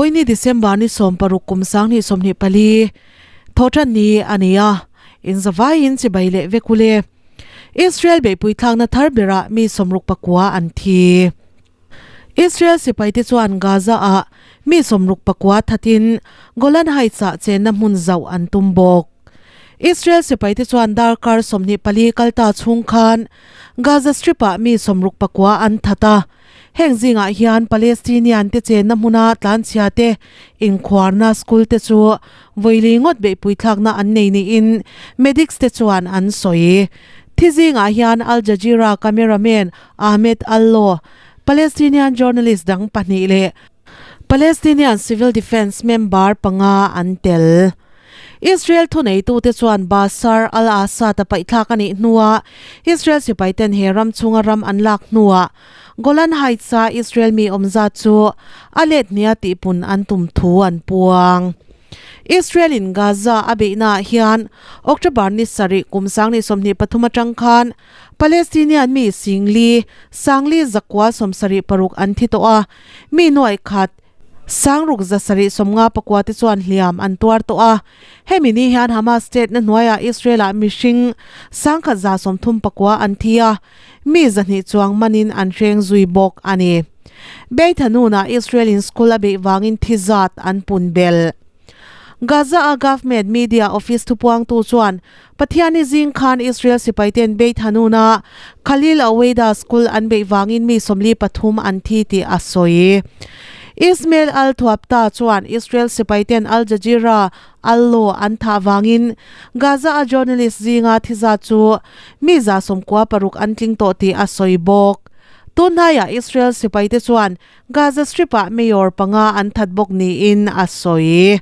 Vawiini December ni 16 kum 2024 thawhtan ni a ni a, inzavaiin chibai leh vek ule. Israel beihpui thlakna thar berah mi 69 an thi. Israel sipaite chuan Gaza-ah mi 69 thatin Golan Heights-ah chenna hmun zauh an tum bawk. Israel sipaite chuan darkar 24 kal ta chhung khan Gaza Strip-ah mi 69 an that a, heng zingah hian Palestinian te chenna hmuna tlanchhia te inkhuarna school te chu vawili ngawt beihpui thlakna an nei niin medics te chuan an sawi. Thi zingah hian Al Jazeera cameraman Ahmed Allo, Palestinian journalist dang pahnih leh Palestinian Civil Defence member panga an tel. Israel thuneitute chuan Bashar al-Assad a paihthlak a nih hnuah Israel sipaiten he ram chhunga ram an lak hnuah Golan Heights-a Israel mi awm zat chu a let hnia tihpun an tum thu an puang. Israel in Gaza a beihnaah hian October ni sarih kum 2023 atang khan Palestinian mi singli, sangli zakua 76 an thi tawh a, mi nuaih khat, sangruk 754 te chuan hliam an tuar tawh a. Hemi ni hian Hamas state na hnuaiah Israel-ah mihring 1,139 an thi a, mi 200 chuang manin an hreng zui bawk a ni. Beit Hanoun-ah Israel-in school a beih vangin thi zat an pun belh. Gaza-a Government Media Office thupuangtu chuan Pathiani zing khan Israel sipaiten Beit Hanoun-a Khalil Aweida School an beih vangin mi 43 an thi tih a sawi. Ismail al-Thuabta chuan Israel sipaiten Al Jazeera Al-Law an thah vangin Gaza-a journalist zinga thi zat chu mi 96 an tling tawh tih a sawi bawk. Tunhnaiah Israel sipaite chuan Gaza Strip-ah mayor panga an that bawk niin a sawi.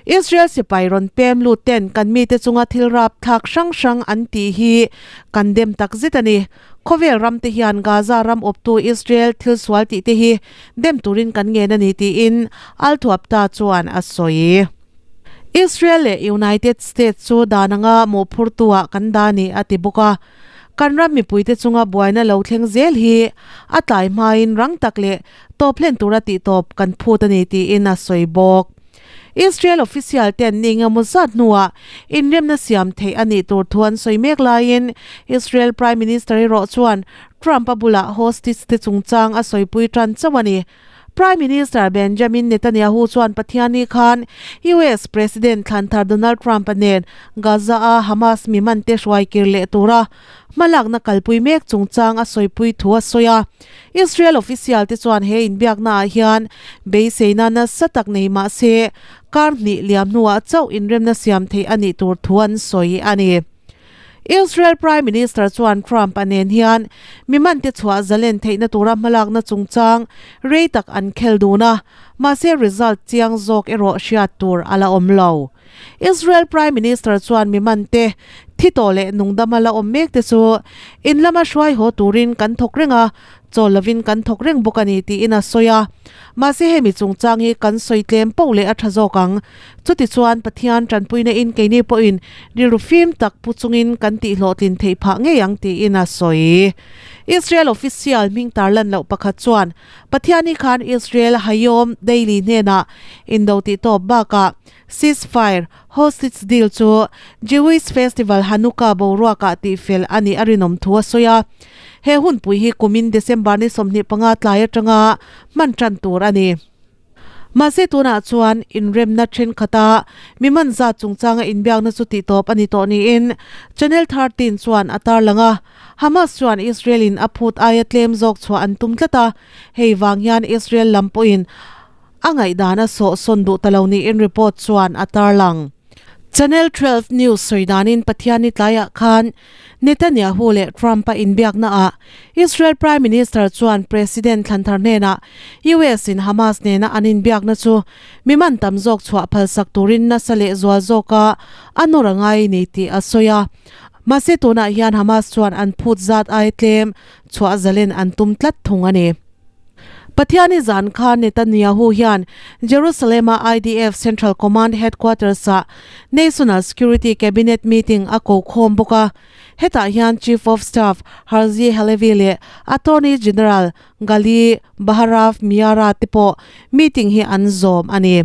Israel sipai rawn pem lut ten kan mite chunga thil rap thlak hrang hrang an tih hi kan dem tak zet a ni. Khawvel ram te hian Gaza ram awptu Israel thil sual tih te hi dem turin kan ngen a ni tiin Al-Thuabta chuan a sawi. Israel leh United States chu dan anga mawhphurtu-ah kan dah a ni a ti bawk a. Kan ram mipuite chunga buaina lo thleng zel hi a tlai hmain rang tak leh tawp hlen tura tihtawp kan phut a ni tiin a sawi bawk. Israel official ten ni engemaw zat hnuah inremna siam theih a nih tur thu an sawi mek laiin Israel Prime Minister erawh chuan Trump a bulah hostage te chungchang a sawipui tan chauh a ni. Prime Minister Benjamin Netanyahu chuan Pathianni khan US President thlanthar Donald Trump-a nen Gaza-a Hamas mi mante hruai kir leh tura hmalakna kalpui mek chungchang a sawipui thu a sawi a. Israel official te chuan he inbiaknaah hian beiseina nasa tak nei mah se kar hnih liam hnuah chauh inremna siam theih a nih tur thu an sawi a ni. Israel Prime Minister chuan Trump a nen hian mi mante chhuah zalen theihna tura hmalakna chungchang rei tak an khel dun a, mahse result chiang zawk erawh hriat tur a la awm lo. Israel Prime Minister chuan mi mante thi tawh leh nungdama la awm mek te chu in lama hruai haw turin kan thawk reng a, chawl lovin kan thawk reng bawk a ni tiin a sawi a. Mahse hemi chungchang hi kan sawi tlem poh leh a tha zawk ang. Chutichuan Pathian tanpuina in keini pawhin rilru fim tak pu chungin kan tihhlawhtlin theih phah ngei ang tiin a sawi. Israel official hming tarlan loh pakhat chuan Pathiani khan Israel Hayom Daily hnenah indo tih tawp bakah ceasefire, hostage deal chu Jewish festival Hanukkah boruakah tihfel a nih a rinawm thu a sawi a. He hunpui hi kumin December ni 25 tlai atanga hman tan tur a ni. Mahse tunah chuan inremna thenkhat-a mi man zat chungchanga inbiakna chu tihtawp a ni tawh niin Channel 13 chuan a tarlang a. Hamas chuan Israel-in a phut aia tlem zawk chhuah an tum tlat a, hei vang hian Israel lam pawhin a ngaihdan a sawhsawn duh ta lo niin report chuan a tarlang. Channel 12 News sawi danin Pathianni tlaiah khan Netanyahu leh Trump-a inbiaknaah Israel Prime Minister chuan President thlanthar hnenah US-in Hamas nena an inbiakna chu mi man tam zawk chhuah phalsak turin nasa leh zual zawka a nawr a ngai ni tih a sawi a. Mahse tunah hian Hamas chuan an phut zat ai tlem chhuah zalen an tum tlat thung a ni. Pathiani zan khan Netanyahu hian Jerusalem-a IDF Central Command Headquarters-ah National Security Cabinet meeting a ko khawm bawk a. Hetah hian Chief of Staff Herzi Halevi leh Attorney General. Gali Baharav Miara te pawh meeting hi an zawm a ni.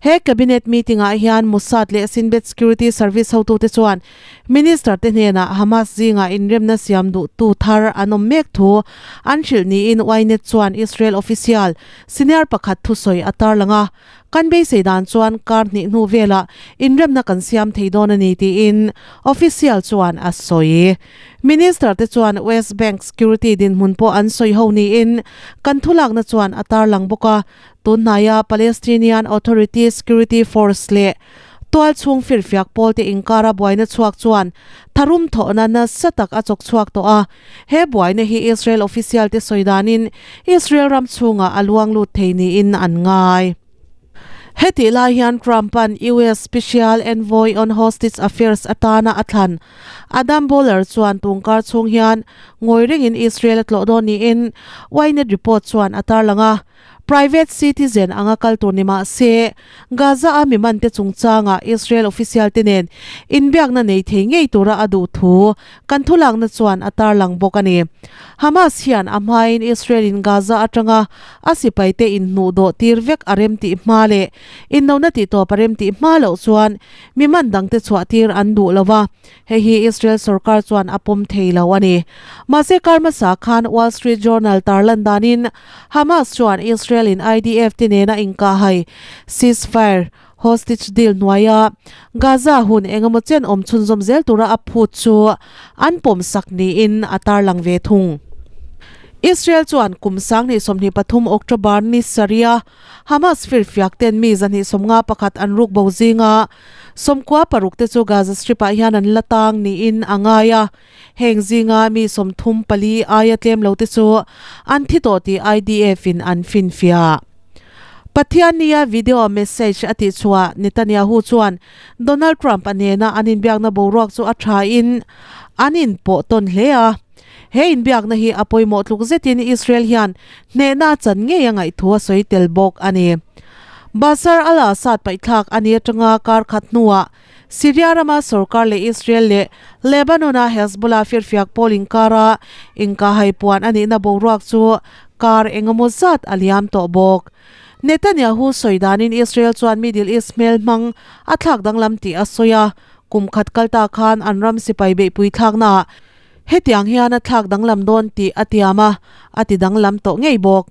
He cabinet meeting ah hian Mossad leh Shin Bet Security Service hotute chuan Minister te hnenah Hamas zingah inremna siam duhtu thar an awm mek thu an hrilh niin Ynet chuan Israel official senior pakhat thusawi a tarlang a. Kan beisei dan chuan kar hnih hnu velah inremna kan siam thei dawn a ni tiin official chuan a sawi. Minister te chuan West Bank security dinhmun pawh an sawi ho niin kan thulakna chuan a tarlang bawk a, tunhnaia Palestinian Authority Security Force leh Tual chhung firfiak pawlte inkara buaina chhuak chuan tharum thawhna nasa tak a chawk chhuak tawh a. He buaina hi Israel official te sawi danin Israel ram chhungah a luang lut thei niin an ngai. Hetih lai hian Trump-a'n US Special Envoy on Hostage Affairs atana a thlan Adam Boehler chuan tungkar chhung hian ngawi rengin Israel a tlawh dawn niin Ynet report chuan a tarlang a. Private citizen anga kal tur ni mah se, Gaza-a mi mante chungchanga Israel official te nen inbiakna nei thei ngei tura a duh thu kan thulakna chuan a tarlang bawk a ni. Hamas hian a hmain Israel-in Gaza atanga a sipaite inhnuhdawh tir vek a rem tih hma leh innona tihtawp a rem tih hma loh chuan mi man dangte chhuah tir an duh lo va, Hei hi Israel sorkar chuan a pawm thei lo a ni. Mahse kar hmasa khan Wall Street Journal tarlan danin Hamas chuan Israel in IDF te nena inkahhai, ceasefire, hostage deal hnuaia Gaza hun engemaw chen awm chhunzawm zel tura a phut chu an pawmsak niin a tarlang ve thung. Israel chuan kum 2023 October ni sarih a Hamas firfiak ten mi 251 an ruk bo zinga 96 te chu Gaza Strip ah hian an la tang niin a ngai a, heng zinga mi 34 aia tlem lo te chu an thi tawh tih IDF in an finfiah. Pathiannia video message a tihchhuah Netanyahu chuan Donald Trump a nena an inbiakna boruak chu a tha in an inpawh tawn hle a. He inbiakna hi a pawimawh tluk zetin Israel hian hnehna a chan ngei a ngaih thu a sawi tel bawk a ni. Bashar al-Assad paihthlak a ni atanga kar khat hnuah Syria rama sorkar leh Israel leh Lebanon-a Hezbollah firfiak pawl inkara inkahhai puan a nihna boruak chu kar engemaw zat a liam tawh bawk. Netanyahu sawi danin Israel chuan Middle East hmel hmang a thlak danglam tih a sawi a, kum khat kal ta khan an ram sipai beihpui thlaknaah Hetiang hian a thlak danglam dawn tih a tiam a, a ti danglam tawh ngei bawk.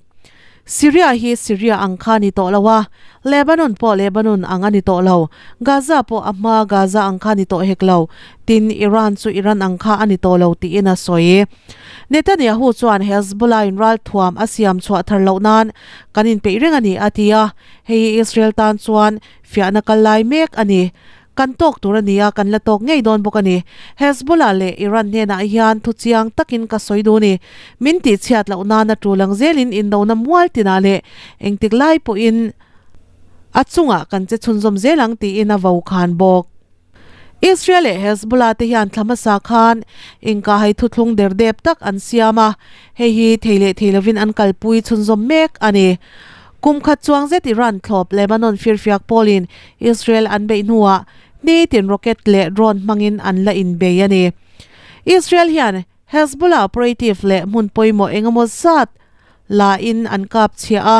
Syria hi Syria ang kha a ni tawh lo a, Lebanon pawh Lebanon ang a ni tawh lo, Gaza pawh a hma Gaza ang kha a ni tawh hek lo, tin Iran chu Iran ang kha a ni tawh lo tiin a sawi. Netanyahu chuan Hezbollah in ralthuam a siam chhuah thar loh nan kan inpeih reng a ni a ti a, hei hi Israel tan chuan fiahna kal lai mek a ni. Kan tawk tur a ni a, kan la tawk ngei dawn bawk a ni. Hezbollah leh Iran hnenah hian thu chiang takin ka sawi duh ni. Min tihchhiat loh nana tul ang zelin indona mual tinah leh engtik lai pawhin a chungah kan che chhunzawm zel ang tiin a vo khan bawk. Israel leh Hezbollah te hian thla hmasa khan inkahhai thuthlung derdep tak an siam a, hei hi thei leh thei lovin an kalpui chhunzawm mek a ni. Kum khat chuang zet Iran thlawp Lebanon firfiak pawlin Israel an beih hnuah nitin rocket leh drone hmangin an la inbei a ni. Israel hian Hezbollah operative leh hmun pawimawh engemaw zat la in an kap chhiah a,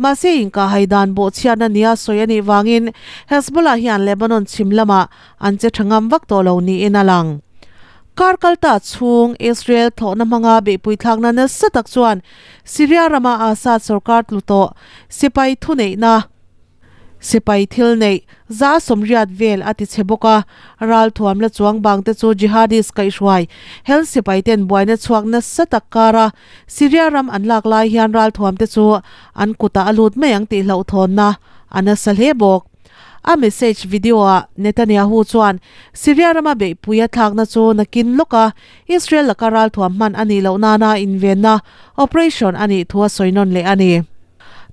mahse inkahhai dan bawhchhiatna nia sawi a nih vangin Hezbollah hian Lebanon chhim lamah an che tha ngam vak tawh lo niin a lang. Kar kalta chhung Israel thlawhna hmanga beihpui thlakna nasa tak chuan Syria rama Assad sorkar tlu tawh sipai thuneihna, sipai thil neih za sawmriat vel a ti chhe bawk a, ralthuam la chuang bang te chu jihadist kaihhruai hel sipai ten buaina chhuak nasa tak kara Syria ram an lak lai hian ralthuam te chu an kutah a lut mai ang tih hlauhthawnna a nasa hle bawk. A message video-ah Netanyahu chuan Syria rama beihpui a thlakna chu nakin lawka Israel laka ralthuam hman a nih loh nana invenna operation a nih thu a sawi nawn leh a ni.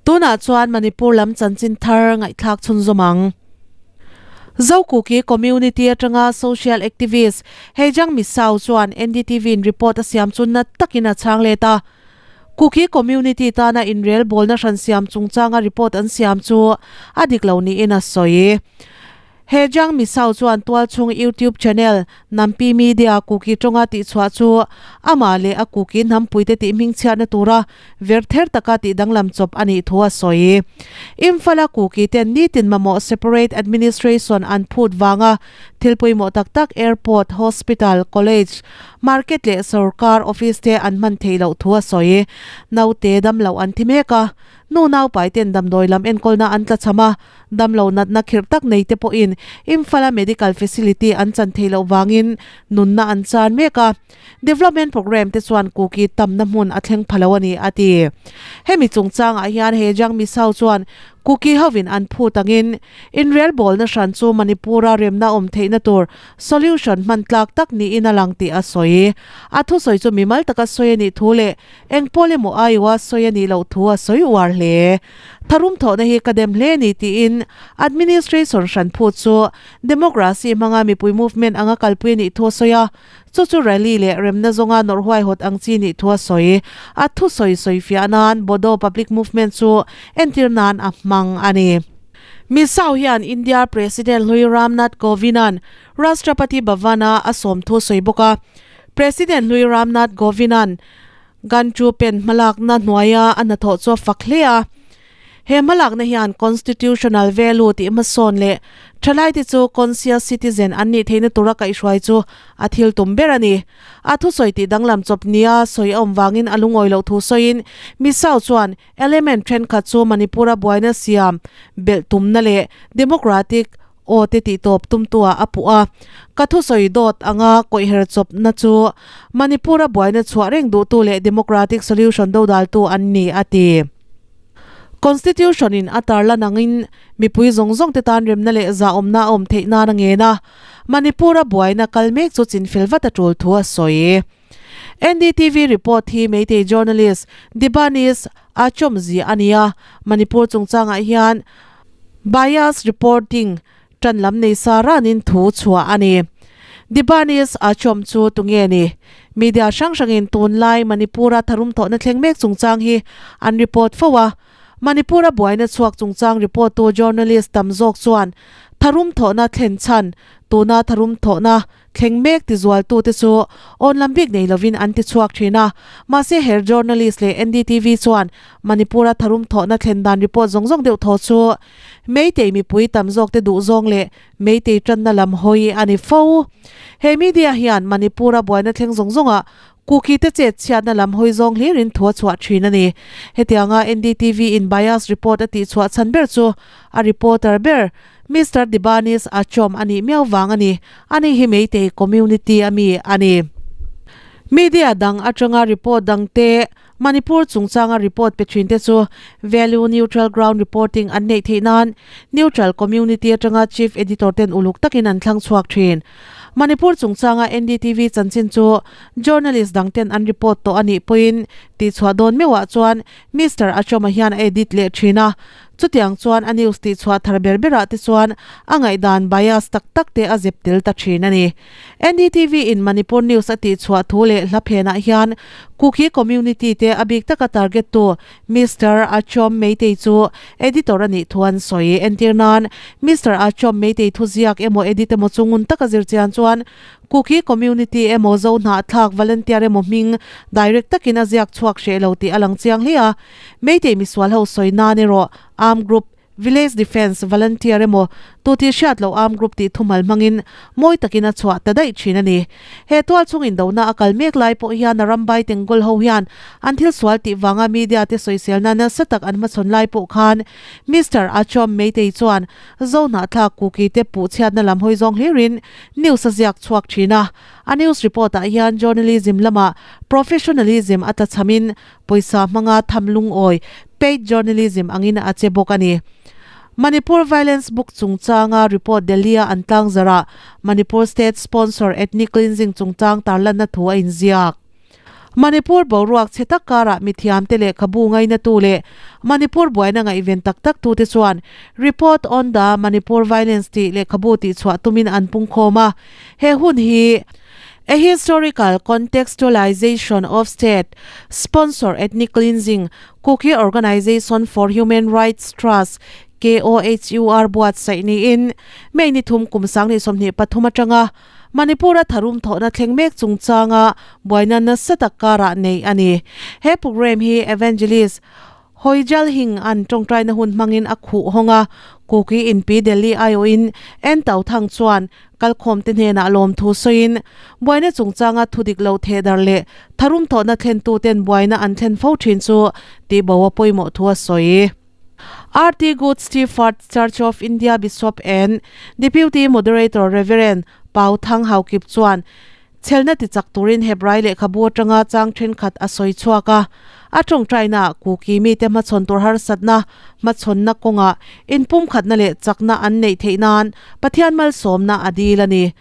Tunah chuan Manipur lam chanchin thar ngaihthlak chhunzawm ang. Zokuki community atanga social activist Heijang Misao chuan NDTV-in report a siam chu nat takin a chhang let a. Kuki community tana inrel bawlna hran siam chungchanga report an siam chu a dik lo niin a sawi. He Jang Misau chuan tualchhung YouTube channel Nampi Media Kuki tawnga tihchhuah chu amah leh a Kuki hnampuite tih hmingchhiatna tura ver ther taka tih danglam chawp a nih thu a sawi. Imphal-a Kuki ten nitin mamawh separate administration an phut vanga thil pawimawh tak tak airport, hospital, college, market leh sorkar office te an hman theih loh thu a sawi. Naute damloh an thi mek a, nu naupai ten damdawi lam enkawlna an tlachham a, Damlo natna khirh tak nei te pawhin Imphal-a medical facility an chan theih loh vangin nunna an chan mek a, development programme te chuan Kuki tamna hmun a thleng pha lo a ni, a ti. Hemi chungchangah hian he Jang Misau chuan Kuki hovin an phut angin inrelbawlna hran chu Manipur-a remna awm theihna tur solution hman tlak tak niin a lang tih a sawi. A thusawi chu mimal taka sawi a nih thu leh eng pawl emaw aiawa sawi a nih loh thu a sawi uar hle. Tharum thawhna hi ka dem hle ni tiin administration hran phut chu democracy hmanga mipui movement anga kalpui a nih thu a sawi a, chu chu rally leh remna zawnga nawrh huaihawt ang chi nih thu a sawi. A thusawi sawi fiah nan Bodo public movement chu entir nan a hmang a ni. Misau hian India President hlui Ram Nath Kovind-a'n Rashtrapati Bhavan-a a sawm thu sawi bawk a, President hlui Ram Nath Kovind-a'n Ganchu pen hmalakna hnuaia a hnathawh chu a fak hle a. He hmalakna hian constitutional value tih hmasawn leh thalaite chu conscious citizen an nih theihna tura kaihhruai chu a thil tum ber a ni. A thusawi tih danglam chawp nia sawi a awm vangin a lungawi loh thu sawiin Misao chuan element thenkhat chu Manipur-a buaina siam belh tumna leh democratic Aw te tih tawp tumtuah a puh a, ka thusawi dawt anga kawihher chawpna chu Manipur-a buaina chhuah reng duhtu leh democratic solution dodaltu an ni, a ti. Constitution-in a tarlan angin mipui zawng zawng te tan remna leh zahawmna a awm theih nan a ngen a, Manipur-a buaina kal mek chu chinfel vat a tul thu a sawi. NDTV report hi Meitei journalist Dibanis Achomzi a ni a, Manipur chungchangah hian Bias reporting tan lam nei sa ranin thu chhuah a ni. Dibanis Achom chu tunge ni? Media hrang hrangin tunlai Manipur-a tharum thawhna thleng mek chungchang hi an report fo a. Manipur-a buaina chhuak chungchang report-tu journalist tam zawk chuan tharum thawhna thlen chhan tuna tharum thawhna Thleng mek tizualtute chu awn lam bik nei lovin an ti chhuak thin a, mahse her journalist leh NDTV chuan Manipur-a tharum thawhna thlen dan report zawng zawng deuh thaw chu Meitei mipui tam zawkte duh zawng leh Meitei tanna lam hawi a ni fo. He media hian Manipur-a buaina thleng zawng zawngah Kuki te chet chhiatna lam hawi zawng hlirin thu a chhuah thin a ni. Hetianga NDTV in bias report a tihchhuah chhan ber chu a reporter ber Mister Dibanis Achom a nih miau vang a ni. Ani hi Meitei community a mi a ni. Media dang atanga report dang te, Manipur chungchanga report pe thin te chu value neutral ground reporting an neih theih nan neutral community atanga chief editor ten uluk takin an thlang chhuak thin. Manipur chungchanga NDTV chanchin chu journalist dang ten an report tawh a nih pawhin tihchhuah dawn meuhah chuan Mister Achoma hian a edit leh thin a. Chutiang chuan a news tih chhuah thar ber berah te chuan a ngaihdan bias tak tak te a zep tel ta thin a ni. NDTV in Manipur news a tih chhuah thu leh hla phenah hian Kuki community te a bik taka target tu Mister Achom Meitei chu editor a nih thu an sawi. Entir nan Mister Achom Meitei thuziak emaw edit emaw chu ngun taka zir chian chuan Kuki community emaw zo hnahthlak volunteer emaw hming direct takin a ziak chhuak hreh lo tih a lang chiang hle a. Meitei misual ho sawi nan erawh Arm Group, Village Defence Volunteer emaw tu tih hriat loh Arm Group tih thumal hmangin mawi takin a chhuah ta daih thin a ni. He tual chung indona a kal mek lai pawh hian a rambai Tengol ho hian an thil sual tih vanga media te sawiselna nasa tak an hmachhawn lai pawh khan Mister Achom Meitei chuan Zo hnahthlak Kuki te puh chhiatna lam hawi zawng hlirin news a ziak chhuak thin a. A news report ah hian journalism lamah professionalism a tlachhamin Pawisa hmanga tham lungawi, paid journalism, angin a che bawk a ni. Manipur Violence Book chungchanga report Delhi-a an tlangzarah Manipur State Sponsor Ethnic Cleansing chungchang tarlanna thu a inziak. Manipur boruak chhe tak karah mithiamte lehkhabu ngainatu leh Manipur buaina ngaihven tak tak tute chuan Report on the Manipur Violence tih lehkhabu tihchhuah tumin an pungkhawm a. He hun hi A historical contextualization of state sponsor ethnic cleansing, Kuki Organization for Human Rights Trust, KOHUR buatsaih niin May ni thum kum 2023 atanga Manipur-a tharum thawhna thleng mek chungchanga buaina nasa tak karah neih a ni. He programme hi Evangelist Hoijal Hing an tawngtaina hun hmangin a khuh hawng a, Kuki inpi Delhi aiawhin En Tau Thang chuan kalkhawmte hnenah lawmthu sawiin buaina chungchanga thudik lo thehdar leh tharum thawhna thlentute'n buaina an thlen fo thin chu tihbo a pawimawh thu a sawi. RT Good Shepherd Church of India Bishop and Deputy Moderator Rev. Pau Thang Haukip chuan Chhelna ti chak turin Hebrai lehkhabu atanga chang thenkhat a sawi chhuak a, a tawngtainaah Kuki mite hmachhawn tur harsatna hmachhawnna kawngah inpumkhatna leh chakna an neih theih nan Pathian malsawmna a dil a ni.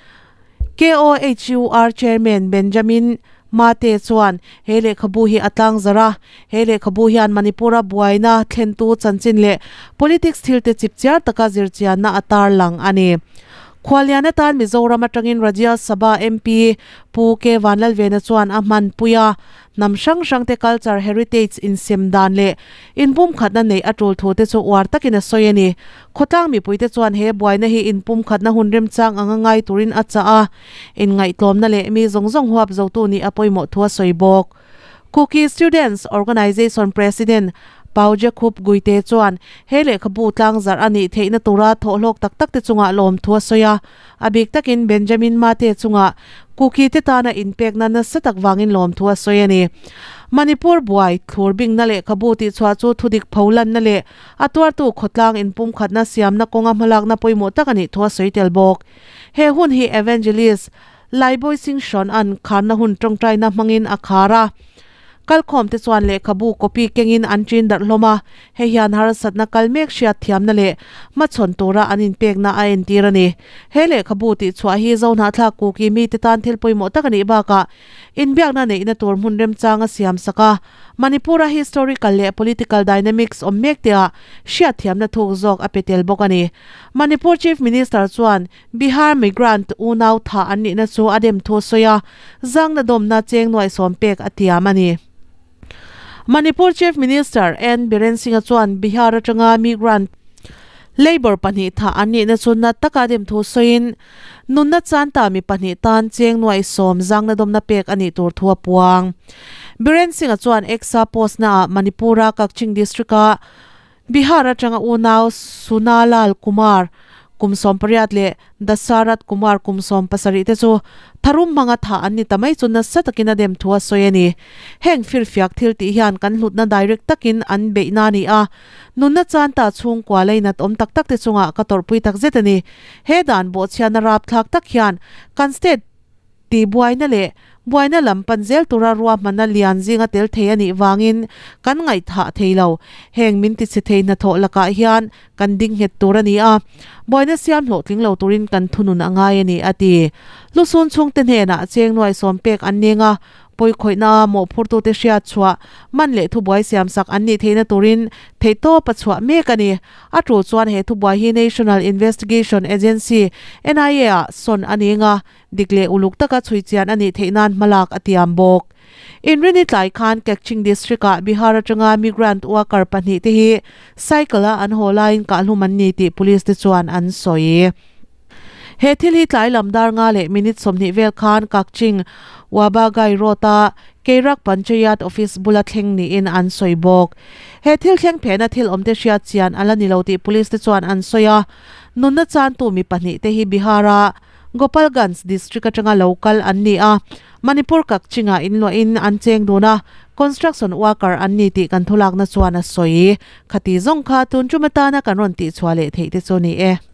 KOHUR Chairman Benjamin Mate chuan he lehkhabu hi a tlangzarh a, he lehkhabu hian Manipur-a buaina thlentu chanchin leh politics thilte chipchiar taka zirchianna a tarlang a ni. Khuallian atan Mizoram atangin Rajya Sabha MP Pu K Vanlalvena chuan a hmanpui a, hnam hrang hrangte culture heritage insem dan leh inpumkhatna neih a tul thu te chu uar takin a sawi a ni. Khawtlang mipuite chuan he buaina hi inpumkhatna hun remchang anga ngai turin a chah a, inngaihtlawmna leh mi zawng zawng huap zotu nih a pawimawh thu a sawi bawk. Kuki Students Organization President Pau Jacob Guite chuan he lehkhabu tlangzarh a nih theihna tura thawhhlawk tak tak te chungah lawmthu a sawi a, a bik takin Benjamin Mate chungah Kuki te tana inpekna nasa tak vangin lawmthu a sawi a ni. Manipur buai thlur bingna lehkhabu tihchhuah chu thudik pholanna leh a tuartu khawtlang inpumkhatna siamna kawnga hmalakna pawimawh tak a nih thu a sawi tel bawk. He hun hi Evangelist Laibawi Singh Hrawn an kharna hun tawngtaina hmangin a khar a. Kalkhawm te chuan lehkhabu copy kengin an ṭin darh hlawm a, hei hian harsatna kal mek hriat thiamna leh hmachhawn tura an inpekna a entir a ni. He lehkhabu tihchhuah hi Zohnahthlak Kuki mite tan thil pawimawh tak a nih bakah inbiakna neihna tur hmun remchang a siam sak a, Manipur-a historical leh political dynamics awm mek teah hriatthiamna thuk zawk a pe tel bawk a ni. Manipur Chief Minister chuan Bihar migrant unau thah an nihna chu a dem thu sawi a, zangna dawmna cheng nuaih sawm pek a tiam a ni. Manipur Chief Minister N Biren Singh-a chuan Bihar atanga migrant labour pahnih thah an nihna chu nat taka dem thu sawiin, nunna chanta mi pahnih tan cheng nuaih sawm zangna dawmna pek a nih tur thu a puang. Biren Singh-a chuan X-a post naah Manipur-a Kakching district-a Bihar atanga unau Sunalal Kumar kum 18 leh Dasarath Kumar kum 70 te chu tharum hmanga thah an ni ta mai chu nasa takin a dem thu a sawi a ni. Heng firfiak thil tih hian kan hlutna direct takin an beihna a ni a, nunna chanta chhungkua leinat awm tak tak te chungah ka tawrhpui takzet a ni. He dan bawhchhiatna rapthlak tak hian kan state Tih buaina leh buaina lam pan zel tura ruahmanna lian zinga tel thei a nih vangin kan ngaihthah thei lo. Heng min tichhe thei hnathawh lakah hian kan ding nghet tur a ni a, buaina siam hlawhtling lo turin kan thunun a ngai a ni, a ti. Lusun chhungte hnenah cheng nuai sawm pek an neng a, Pawikhawihna mawhphurtute hriat chhuah man leh thubuai siamsak an nih theihna turin theihtawp a chhuah mek a ni. A tul chuan he thubuai hi National Investigation Agency, NIA, ah sawn a ni nga, dik leh uluk taka chhui chian a nih theih nan hmalak a tiam bawk. Inrini tlai khan Kakching District-ah Bihar atanga migrant worker pahnihte hi cycle-a an haw laiin kahhlum an ni tih police te chuan an sawi. He thil hi tlai lam dar nga leh minute 20 vel khan Kakching Wabagai Road-a Keirak Panchayat Office bula thleng niin an sawi bawk. He thil thleng phehna thil awmte hriat chian a la ni lo tih police te chuan an sawi a. Nunna chantu mi pahnih te hi Bihar-a Gopalganj district atanga lo kal an ni a, Manipur Kakching-ah inluahin an cheng dun a, construction worker an ni tih kan thulakna chuan a sawi. Khati zawng kha tun tum atana kan rawn tihchhuah leh theih te chu ni e.